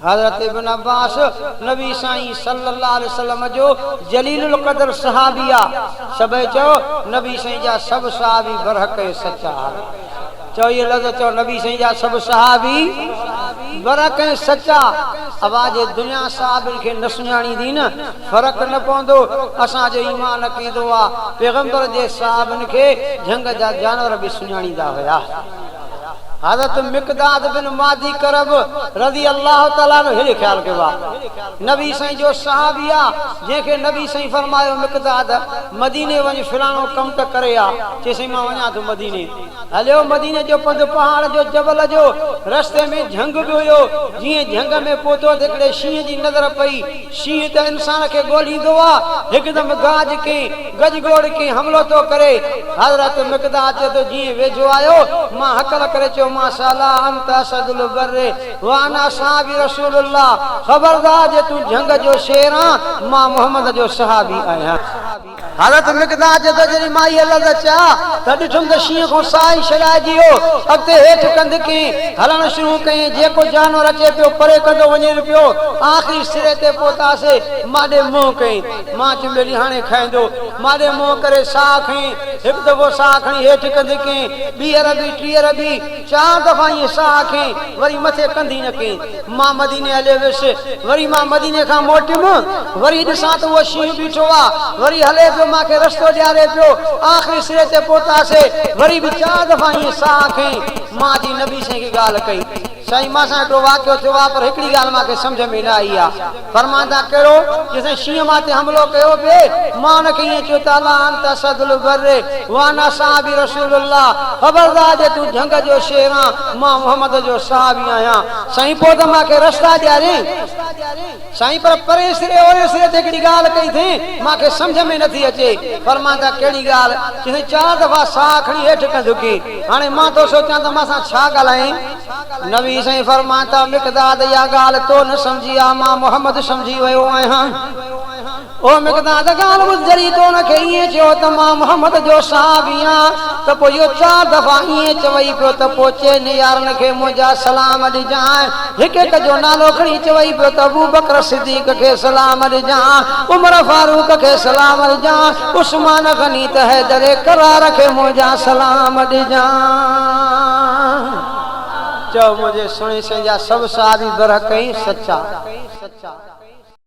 حضرت ابن عباس نبي سائين صلّي الله عليه وسلّم جو جليل القدر صحابي آ. سڀئي چئو نبي سائين جا سڀ صحابي برحق ۽ سچا آ. چئو اهي لفظ چئو نبي سائين جا سڀ صحابي برحق ۽ سچا. ابا جي دنيا صحابين کي نه سڃاڻيندي نه فرق نه پوندو اسان جو ايمان عقيدو آ پيغمبر جي صحابين کي جهنگ جا جانور به سڃاڻيندا هيا. حضرت مقداد بن معدي ڪرب رضي الله تعالٰي عنه هيڏي خيال ڪيو آ نبي سائين جو صحابي آ جنهن کي نبي سائين فرمايو مقداد مديني وڃ فلاڻو ڪم ته ڪري آ چي سائين مان وڃان ٿو مديني هليو مديني جو پنڌ پهاڙ جو جبل جو رستي ۾ جهنگ به هيو جيئن جهنگ ۾ پهتو ته هڪڙي شينهن جي نظر پئي شينهن ته انسان کي ڳولهيندو آ، هڪدم گاج ڪئين، گج گوڙ ڪئين، حملو ٿو ڪري. حضرت مقداد چئي ٿو، جيئن ويجهو آيو، مان هڪل ڪري چيومانس، الا انت اسد البر وانا اصحابي رسول الله، خبردار جي تون جهنگ جو شير آن، مان محمد جو صحابي آهيان. حضرت مقداد چئي ٿو، جڏهن مان اهي لفظ چيا ته ڏٺم ته شينهن کان ساهه ئي ڇڏائجي ويو. اڳتي هيٺ ڪنڌ ڪئين، هلڻ شروع ڪيائين، جيڪو جانور اچي پيو پري ڪندو وڃين پيو. آخري سري تي پهتاسي، مان ڏي منهن ڪيائين. مان چيم ٻيلي هاڻي کائيندو. مان ڏي منهن ڪري ساهه کنئين. هڪ دفعو ساهه کڻي هيٺ ڪنڌ ڪيائين، ٻيهر به، ٽيهر به، چار دفعا ائين ساهه کنئين، وري مٿي ڪنڌ ئي نه ڪيائين. مان مديني هليو ويس. وري مان مديني کان موٽيم. وري ڏسان ته اهو شينهن بيٺو آ. وري هلي پيو، مان کي رستو ڏياري پيو. آخري سري تي پهتاسي. وري به چار دفعا ائين ساهه کنئي. مان اچي نبي سائين کي ڳالهه ڪئي. سائين مان سان هڪڙو واقعو ٿيو آ، پر هڪڙي ڳالهه مان کي سمجهه ۾ نه آئي آ. فرمائن ٿا، ڪهڙو؟ چي سائين شينهن مان تي حملو ڪيو پئي، مان ان کي ائين چيو ته الا انت اسد البر وانا صحابي رسول الله، خبردار جي تون جهنگ جو شير آن، مان محمد جو صحابي آهيان. سائين پوء ته مان کي رستا ڏيارين. سائين پر پرين سري اورين سري تي هڪڙي ڳالهه ڪئي اٿئين، مان کي سمجهه ۾ نٿي اچي. فرمائن ٿا، ڪهڙي ڳالهه؟ چي سائين چار دفعا ساهه کڻي هيٺ ڪنڌ ڪيئي. هاڻي مان ٿو سوچان ته مان سان ڇا ڳالهايائين؟ نبي سائين فرمائن ٿا، مقداد اها ڳالهه تو نه سمجهي آ، مان محمد سمجهي ويو آهيان. او مقداد ڳالهه ٻڌ جڏهن تو ان کي ائين چيو ته مان محمد جو صحابي آهيان ته پوء اهو چار دفعا ائين چوئي پيو ته پوء چئن يارن کي منهنجا سلام ڏجانء. هڪ هڪ جو نالو کڻي چوئي پيو ته ابوبڪر صديق کي سلام ڏجانء، عمر فاروق کي سلام ڏجانء، عثمان غني ته حيدر ڪرار کي منهنجا سلام ڏجانء. چئو منهنجي سهڻي سائين جا سڀ صحابي برحق ۽ سچا.